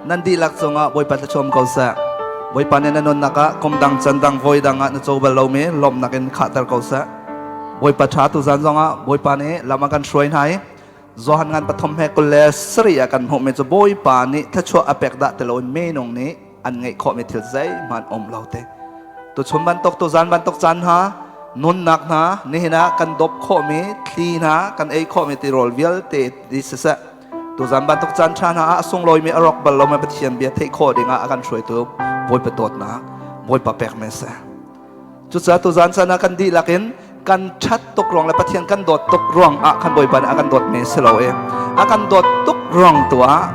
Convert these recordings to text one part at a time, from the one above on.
Nan dihlak cungah Bawipa thluachuam ko seh. Bawipa nih na nunnak ah kum dang can dang voi dang ah na co bal lomi lawmhnak in khahter ko seh. Bawipa ṭha tuzan zongah Bawipa nih lam a kan hruai hna i Johan ngan pathum he 27 ah kan hmuhmi cu Bawipa nih thluachuah a pek dah ti loin minung nih an ngeih khawhmi thil zeihmanh um lo te. Tuchun bantuk tuzan bantuk caan hna nunnak hna nihin ah kan dawp khawhmi thli hna kan ei khawhmi tirawl vialte di siseh tuzan bantuk caan ṭha hna ah a sunglawimi a rawk bal lomi Pathian bia theih khawh dingah a kan hruaitu Bawipa dawtnak Bawipa pek men seh. Cucaah tuzan caan ah kan dihlak in kan ṭhat tuk ruang le Pathian kan dawt tuk ruang ah khan Bawipa nih a kan dawt men si lo i a kan dawt tuk ruang tu ah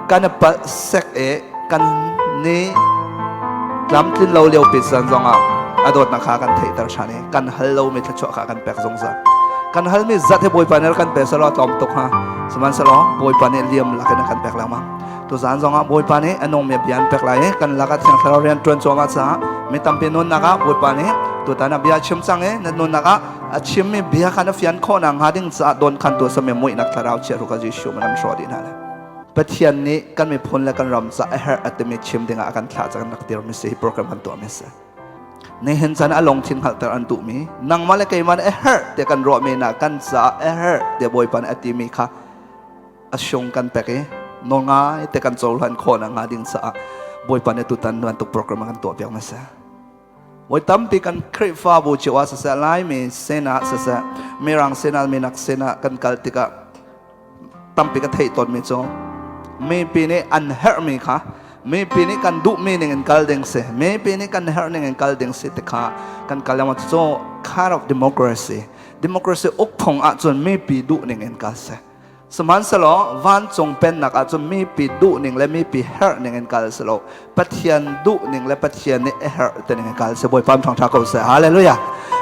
kan i palh sek i kan ni tlamtlin lo lio pi caan zongah a dawtnak kha kan theihter ṭhan i kan hal lomi thluachuah kha kan pek zungzal. Kan halmi zat hi Bawipa nih kan pe selaw tlawm tuk ha. Sihmanhsehlaw Bawipa nih liam lakin a kan pek lengmang. Tuzaan zongah Bawipa nih a nungmi bia an pek lai i kan lakah Thiang Thlarau rian ṭuan cuahmah caah mi tampi nunnak ah Bawipa nih tutan ah bia a chim cang i na nunnak ah a chimmi bia kha na fian khawh nakhnga ding caah dawnkhantu a simi muihnak thlarau chiahru kha Jesuh min an hrawh dih hna lai. Pathian nih kan miphun le kan ram caah a herh a timi chim dingah a kan thlah cang rak dirmi si hi program kan tuahmi si. Nihin caan a lungthin hngalhter an duhmi nangmah le keimah nih a herh tiah kan ruahmi na kan caah a herh tiah Bawipa nih a timi kha a sung kan pek i nawl ngai te kan cohlan khawh nakhnga ding caah Bawipa nih tutan bantuk program a kan tuah piak hmasa. Voi tampi kan Khrihfabu cio ah siseh Laimi sinah siseh Mirang sinah minak sinah kan kal tikah tampi ka theih tawnmi cu mipi nih an herhmi kha mipi nih kan duhmi ning in kal ding si mipi nih kan herh ning in kal ding si ti kha kan kal lengmang cu kind of democracy democracy uk phung ahcun mipi duh ning in kal si. Sihmanhsehlaw vancung pennak ahcun mipi duhning le mipi herhning in kal si lo. Pathian duhning le Pathian nih a herh tining in kal si. Bawipa thawngṭha ko seh. Hallelujah.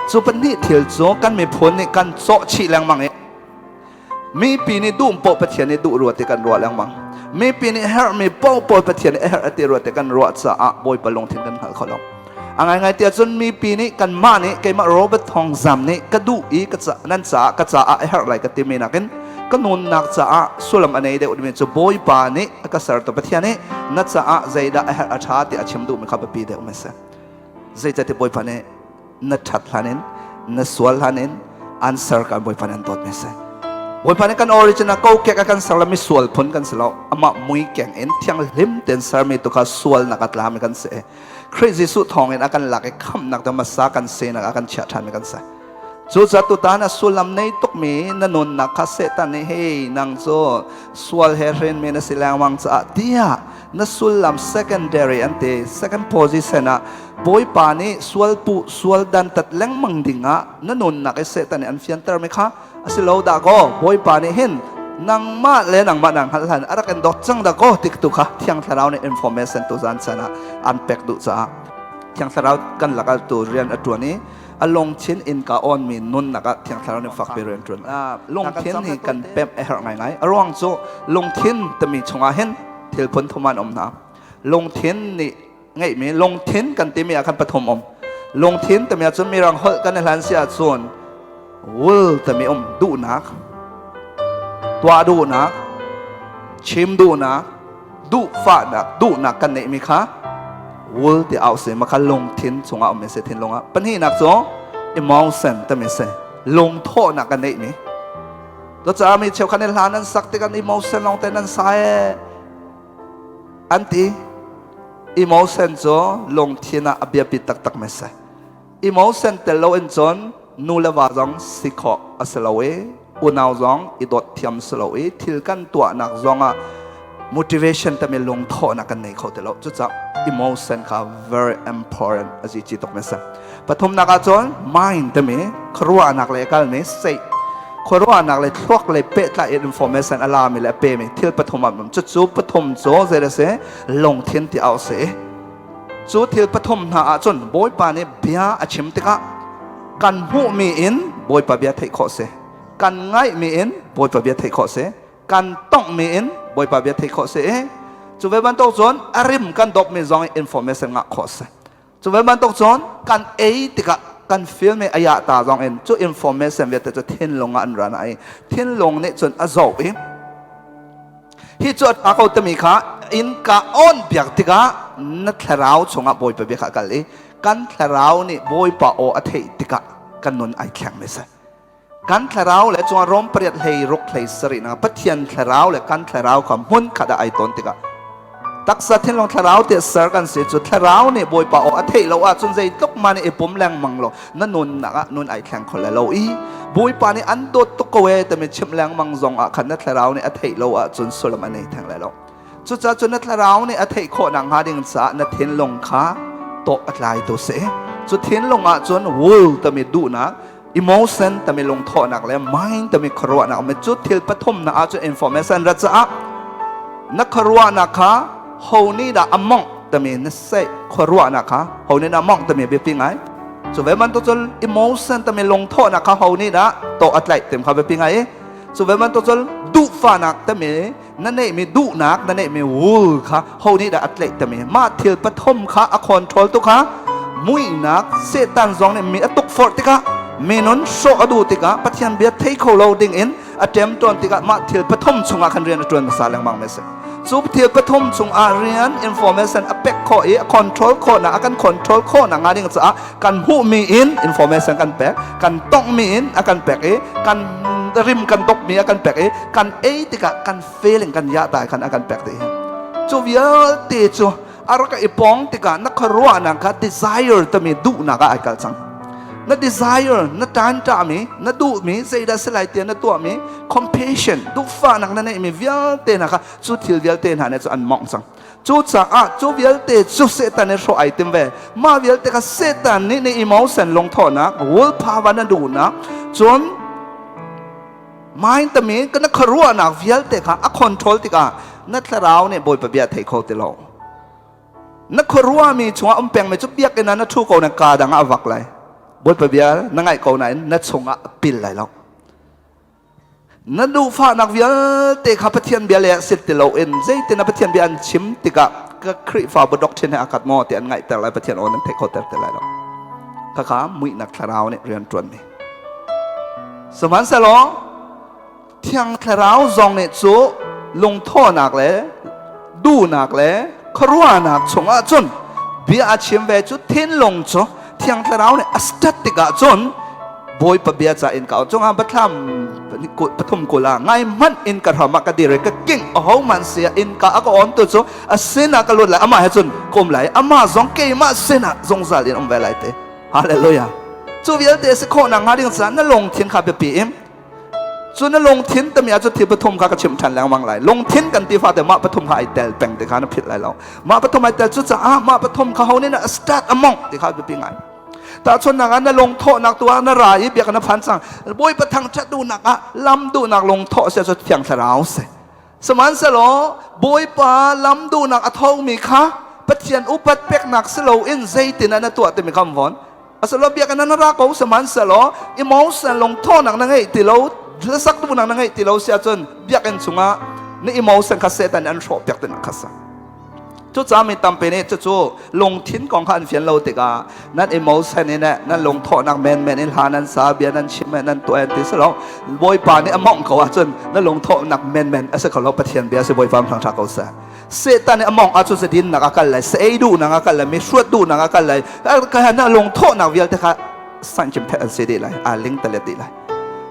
Cu pahnih thil cu kan miphun nih kan cawh chih lengmang i mipi nih duh poh Pathian nih duh rua ti kan ruah lengmang. Mipi nih herhmi paohpaoh Pathian nih a herh a ti rua ti kan ruah caah Bawipa lungthin kan hngal kho lo. A ngaingai tiah cun mipi nih kanmah nih keimah Robert Thawng Zam nih ka duh i ka ca, nan caah ka caah a herh lai ka timi nakin ka nunnak caah sullam a nei deuh dimi cu Bawipa nih a ka sertu Pathian nih na caah zeidah a herh a ṭha ti a chim duhmi kha biapi deuh mi si. Zeicahtiah Bawipa nih na ṭhat hlan in na sual hlan in an ser kan Bawipa nih an dawt mi si. Bawipa nih kan origin ah kokek a kan ser lo mi sual phun kan si lo. Amah mui keng in thianghlim tein sermi tu kha sualnak a tlami kan si. Khrih Jesuh thawngin a kan lak i khamhnak cu hmasa kan sinak a kan chiah ṭhanmi kan si. Cucaah tutan a sullam nei tukmi na nunnak kha Satan nih hei nang cu sual he hrenmi na si lengmang caah tiah na sullam secondary an ti second position ah Bawipa nih sual puh sual dantat lengmang dingah na nunnak i Satan nih an fiantermi kha a si lo dah kaw Bawipa nih hin nangmah le nangmah nang hngalh hlan a rak in dawt cang dah kaw tik tu kha Thiang Thlarau nih information tu zan chan ah an pek duh caah Thiang Thlarau kan lakah tu rian a ṭuan i a lungthin innka awnmi nunnak ah Thiang Thlarau nih fakpi rian ṭuan. Lungthin hi kan pemh a herh ngaingai. A ruang cu lungthin timi chungah hin thil phun thum an um hna. Lungthin nih ngeihmi lungthin kan timi ah khan pathum um. Lungthin timi ah cun mirang holh kan i hlan si ahcun will timi um duhnak, tuah duhnak, chim duhnak, duhfahnak, duhnak kan neihmi kha will ti au si makha lungthin chungah um si thinlung ah. Pahnihnak cu emotion timi si lungthawhnak kan neihmi. Cucaah mi cheukhat nih hla nan sak tikah emotion lawng te nan sa ee an ti. Emotion cu lungthin ah a biapi taktak mi si. Emotion tel lo in cun nu le va zong si khawh a si lo i unau zong i dawt thiam si lo i thil kan tuahnak zong ah motivation tami lungthawhnak kan nei kho ti lo. Cucaah emotion kha very important a si ci tuk mi si. Pathumnak ah cun mind timi khuaruahnak le kalmi seih khuaruahnak le thluak le pehtlai information a lami le a pemi thil pathum ah cucu pathum cu zei a si lungthin ti au si cu thil pathum hna ah cun Bawipa nih bia a chim tikah kan hmuhmi in Bawipa bia theih khawh si kan ngaihmi in Bawipa bia theih khawh si kan tonghmi in Bawipa bia theih khawh si cu ve bantuk cun a rim kan dawpmi zong information ngah khawh si Cu ve bantuk cun kan ei tikah kan film i a ta zong in cu information vialte cu thinlung ah an ra na i thinlung nih cun a zoh i hi cu a ko timi kha Innka on piak tikah na thlarau chungah Bawipa bia kha a kal i kan thlarau nih Bawipa aw a theih tikah kan nun ai thleng mi si. Kan thlarau le cungah Rom pariat hlei ruk hlei sarih na Pathian thlarau le kan thlarau kha hmun khat ah ai ton tikah taksa thinlung thlarau te ser kan si. Cu thlarau nih Bawipa aw a theih lo ahcun zeitluk ma nih i pum lengmang lo, na nunnak ah nun ai thleng kho le lo i Bawipa nih an dawt tuk ko e timi chimh lengmang zong ah khan na thlarau nih a theih lo ahcun sullam a nei theng le lo. Cucaah cun na thlarau nih a theih khawh nakhnga ding caah na thinlung kha tawh a tlai tu si. Cu thinlung ah cun will timi duhnak, emotion timi lungthawhnak le mind timi khuaruahnak um. Cu thil pathum na ah cun information rat caah na khuaruahnak kha ho nih dah a mongh timi na seih khuaruahnak kha ho nih dah mongh timi biapi ngai. Cu ve bantuk cun emotion timi lungthawhnak kha ho nih dah tawh a tlaih timi kha biapi ngai. Cu ve bantuk cun duhfahnak timi na neihmi duhnak, na neihmi wool kha ho nih dah a tlaih tami, mah thil pathum kha a control tu kha muihnak Satan zong nih mi a tukforh tikah, minun hrawh a duh tikah, Pathian bia thei kho lo ding in a ṭemṭawn tikah mah thil pathum chungah khan rian a ṭuan hmasa lengmang mi a si. Cu thil pathum chungah rian information a pek khawh i a control khawhnak, a kan control khawhnak hnga ding caah kan hmuhmi in information kan pek, kan tonghmi in a kan pek i kan rim kan dopmi a kan pek i kan ei tikah kan feeling kan ya tai khan a kan pek dih. Cu vialte cu a rak i pong tikah na khuaruahnak kha desire tami duhnak ah ai kal cang. Na desire, na ṭanṭami, na duhmi, zeidah si lai tiah na tuahmi, compassion, duhfahnak na neihmi vialte hna kha cu thil vialte hna nih cu an mawngh cang. Cucaah cu vialte cu Satan nih hrawh ai tim ve. Mah vialte kha Satan nih na emotion, lungthawhnak, willpower, na duhnak, cun mind tami kana khuaruahnak vialte kha a control tikah na thlarau nih Bawipa bia thei kho ti lo. Na khuaruahmi chungah um pengmi cu biakinn ah na ṭhu ko na kaa dang ah a vak lai. Bawipa bia na ngaih ko nain na chungah a pil lai lo. Na duhfahnak vialte kha Pathian bia le ah sit ti loin zeitin na Pathian bia an chim tikah ka Khrihfabu doctrine he aa khat maw ti an ngaihter lai, Pathian aw nan theih kho ter ti lai lo. Khakha muihnak thlarau nih rian ṭuanmi. Sihmanhsehlaw Thiang Thlarau zong nih cu lungthawhnak le duhnak le khuaruahnak chungah cun bia a chim ve. Cu thinlung cu Thiang Thlarau nih a start tikah cun Bawipa bia ca in ka cungah bathlam pathum kul ah ngai hmanh in ka hram ah ka dir i ka king. Aho man sia in ka a ka on tu cu a sinah ka lut lai, amah he cun ka um lai, amah zong keimah sinah zungzal in um ve lai te. Hallelujah! Cu vialte si khawh nak hnga ding caah na lungthin kha biapi in. Cu na lungthin tami ah cu thil pathum kha ka chim ṭhan lengmang lai. Lungthin kan ti fate mah pathum kha ai tel peng ti kha na philh lai lo. Mah pathum ai tel. Cucaah mah pathum kha ho nih na start among ti kha biapi ngai. Tahchunhnak ah, na lungthawhnak tu ah na ra i biak na phan cang. Bawipa thangṭhat duhnak ah lam duhnak lungthawh sia cu Thiang Thlarau si. Sihmanhsehlaw Bawipa lam duhnak a thomi kha Pathian upat peknak si loin zeitin ah na tuah timi kha von. Asilo biakinn na ra ko, sihmanhsehlaw emotion, lungthawhnak na ngeih ti lo, hlasak duhnak na ngeih ti lo si ahcun biakinn chungah na emotion kha Satan nih an hrawh piak ti kha sa. Cucaah mi tampi nih cucu lungthin kong kha an fian lo tikah nan emotion in nan lungthawhnak menmen in hla nan sa, bia nan chim, nan tuah an ti. Si lo, Bawipa nih a mawngh ko ahcun na lungthawhnak menmen a si kho lo, Pathian bia si. Bawipa thang ṭha ko seh. Satan nih a mawngh ahcun sadinnak a kal lai, sa ei duhnak a kal lai, mi hruat duhnak a kal lai. Na lungthawhnak vialte kha sanchim phet an si dih lai, aa ling talet dih lai.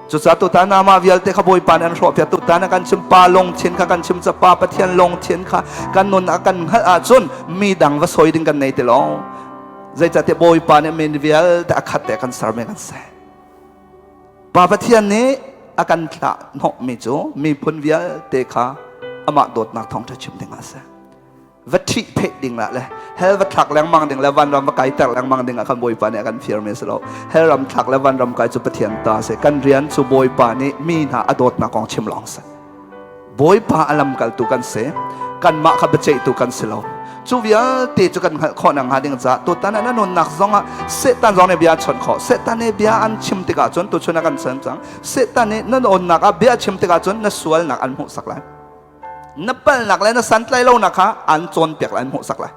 Cucaah tutan ah mah vialte kha Bawipa nih an hrawhpiak. Tutan ah kan chim Pa lungthin kha kan chim ca. Pa Pathian lungthin kha kan nun ah kan hngalh ahcun mi dang va soi ding kan nei ti lo. Zeicahtiah Bawipa nih min vialte a khat te kan sermi kan si. Pa Pathian nih a kan thlah hnawhmi cu miphun vialte kha amah dawtnak thawngṭha chim ding ah a si. Va ṭhih pheh ding lah le hell va thlak lengmang ding le vanram va kaiter lengmang ding ah khan Bawipa nih a kan fiar mi a si lo. Hell ram thlak le vanram kai cu Pathian ta a si. Kan rian cu Bawipa nih mi hna a dawtnak kong chim lawng si. Bawipa a lamkaltu kan si, kanmah kha biaceihtu kan si lo. Cu vialte cu kan hngalh khawh nakhnga ding caah tutan ah na nunnak zong ah Satan zong nih bia a chawnh khawh. Satan nih bia an chim tikah cun, tuchun ah kan chan cang, Satan nih na nunnak ah bia a chim tikah cun na sualnak an hmuhsak lai, na palnak le na santlai lonak kha an cawnpiak lai, an hmuhsak lai.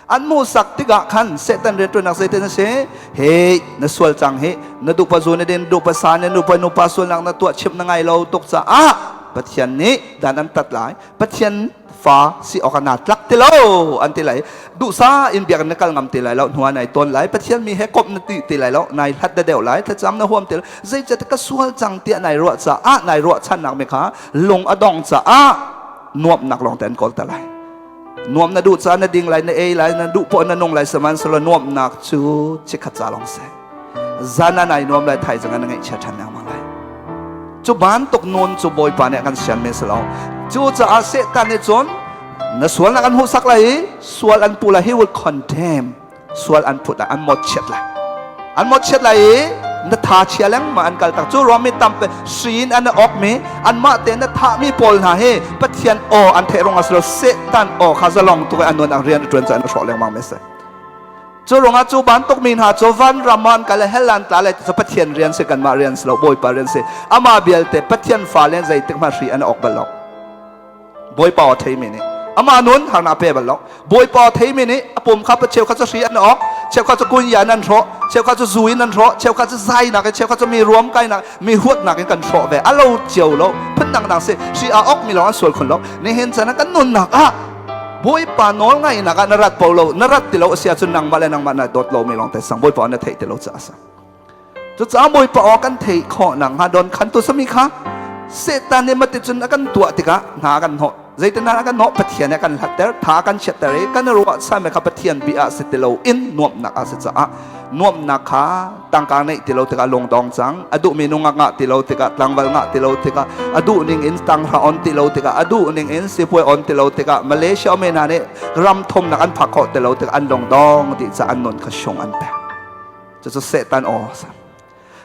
An hmuhsak tikah khan Satan rianṭuannak zeitin a si? Hey, na sual cang hi, na duhpa zu na din, duhpa sa na nupa nupa sualnak na tuah, chimh na ngai lo tuk caah Pathian nih dan an tat lai. Pathian Fa si awk ah naa tlak ti lo an ti lai. Duhsah in biakinn na kal ngam ti lai lo, hnu ah nai tawn lai. Pathian mi he komh na ti ti lai lo, nai hlat da deuh lai, thlacam na huam ti lo. Zeicahtiah ka sual cang tiah nai ruah caah nai ruahchannak mi kha lung a dong caah nuamhnak lawng te an kawl te lai. Nuam na duh caah na ding lai, na ei lai, na duh poah na nung lai, sihmanhsehlaw nuamhnak cu chikkhat ca lawng si. Zan ah nai nuam lai, thaizing ah na ngaihchia ṭhan lengmang lai. Cu bantuk nun cu Bawipa nih a kan sian men si lo. Cucaah Satan nih cun na sualnak an hmuhsak lai i sual an puh lai. He will condemn. Sual an phut lai, an mawtchiat lai. An mawtchiat lai i na tha chia lengmang an kal tak. Cu ruang mi tampi hri in an awk mi, anmah te na thahmi pawl hna hi Pathian aw an theih ruangah si lo, Satan aw kha zalong tuk in an nun ah rian a ṭuan caah an hrawh lengmang mi a si. Cu ruangah cu bantuk mi hna cu vanram ah an kal i hell an tla lai ti cu Pathian rian si, kanmah rian si lo, Bawipa rian si. Amah vialte Pathian fale zeitik hmanh hri an awk bal lo. Bawipa aw theimi nih amah nun harnak pe bal lo. Bawipa aw theimi nih a pum kha cheu kha cu hri an awk, cheu kha cu kunya in an hrawh, cheu kha cu zu in an hrawh, cheu kha cu zainak in, cheu kha cu mi ruam kainak, mi huatnak in kan hrawh ve. A lo cio lo, phundang dang si. Hri a awk mi lawng an sual khun lo. Nihin chan ah kan nunnak ah Bawipa nawl ngaihnak ah na rat po lo, na rat ti lo a si ahcun nangmah le nangmah na dawt lomi lawng te sang Bawipa na theih ti lo caah a si. Cucaah Bawipa aw kan theih khawh nakhnga don khan tu sami kha Satan nih mati cun a kan tuah tikah hna a kan hnawh. Zeitindah a kan hnawh? Pathian a kan hlatter, tha a kan chiatter i kan ruahchan kha Pathian bia ah si ti lo in nuamhnak ah si caah nuamhnak kha tangka neih ti lo tikah lungdong cang, a duhmi nungak ngah ti lo tikah, tlangval ngah ti lo tikah, a duh ning in tanghra on ti lo tikah, a duh ning in sipuai on ti lo tikah, Malaysia mi hna nih ram thumnak an phak khawh ti lo tikah an lungdong dih caah an nun kha sung an pek. Cucu Satan aw a si.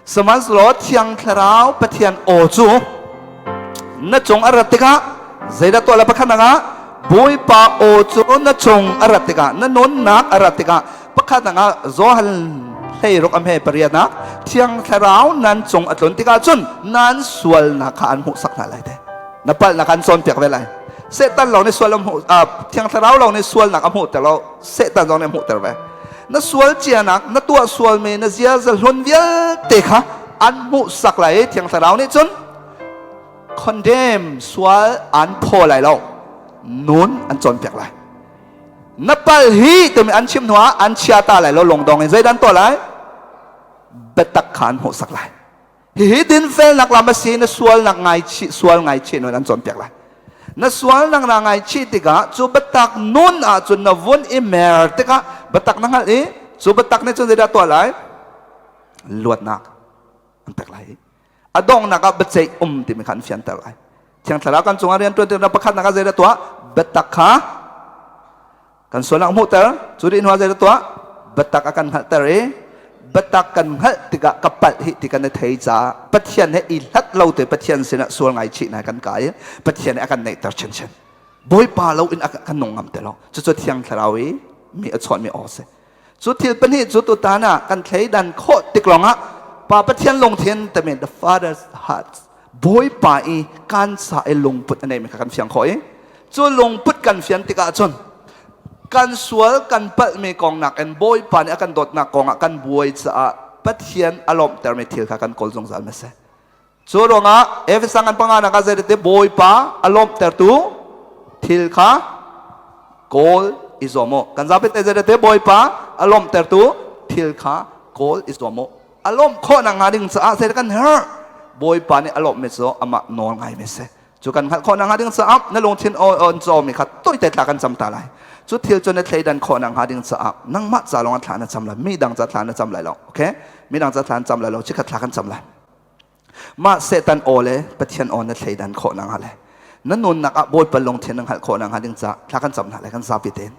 Sihmanhsehlaw Thiang Thlarau Pathian aw cu na cung a rat tikah zeidah tuah le pakhat ah Bawipa aw cu na cung a rat tikah na nunnak a rat tikah pakhat ah Johan 16 a hme pariat ah Thiang Thlarau nan cung a tlun tikah cun nan sualnak kha an hmuhsak hna lai te na palhnak an cawnpiak ve lai. Satan lawng nih sual a hmuh, Thiang Thlarau lawng nih sualnak a hmuhter lo, Satan zong nih a hmuhter ve. Na sual cianak, na tuah sualmi, na ziaza hlun vialte kha an hmuhsak lai i Thiang Thlarau nih cun condemn, sual an phaw lai lo, nun an cawnpiak lai. Na pal hi timi an chim hnuah an chia ta lai lo, lungdong in zeidah an tuah lai? Biatak kha an hmuhsak lai. Hihi dinfelnak lam a si, na sualnak ngaichih, sual ngaichih nun an cawnpiak lai. Na sualnak na ngaichih tikah cu biatak nun ahcun na vun i mer tikah biatak na hngalh i cu biatak nih cun zeidah tuah lai? Luatnak an pek lai. A donghnak ah biaceih um timi kha an fianter lai. Thiang Thlarau kan cungah rian ṭuan tikah pakhatnak ah zeidah tuah? Biatak kha kan sualnak hmuhter. Cu dih hnuah zeidah tuah? Biatak a kan hngalhter i biatak kan hngalh tikah ka palh hi ti kan i thei caah Pathian he i hlat lo te Pathian sinah sual ngaichih hna kan kai i Pathian nih a kan neihter chinchin. Bawipa lo in a kan nung ngam ti lo. Cucu Thiang Thlarau i mi a chawnhmi aw si. Cu thil pahnih cu tutan ah kan thleidan khawh tik lawngah Pa Pathian lungthin timi the Father's heart, Bawipa i kan sa i lungput a neimi kha kan fiang khawh i cu lungput kan fian tikah cun kan sual kan palhmi kong nakin Bawipa nih a kan dawtnak kong ah kan buai caah Pathian a lawmhtermi thil kha kan kawl zungzal ma si. Cu ruangah Efesa ngan panga nak ah zeitete Bawipa a lawmhtertu thil kha kawl i zuam u. Kan zapi te zeitete Bawipa a lawmhtertu thil kha kawl i zuam u. A lawmh khawh nak hnga ding caah zei kan herh? Bawipa nih a lawmhmi cu amah nawl ngaimi si. Cu kan hngalh khawh nak hnga ding caah na lungthin on cawmi kha toite thla kan cam ta lai. Cu thil cu na thleidan khawh nak hnga ding caah nangmah ca lawng ah thla na cam lai, mi dang ca thla na cam lai lo. Okay? Mi dang ca thla na cam lai lo, chikkhat thla kan cam lai. Mah Satan aw le Pathian aw na thleidan khawh nak hnga le na nunnak ah Bawipa lungthin na hngalh khawh nak hnga ding caah thla kan cam hna lai kan zapi tein.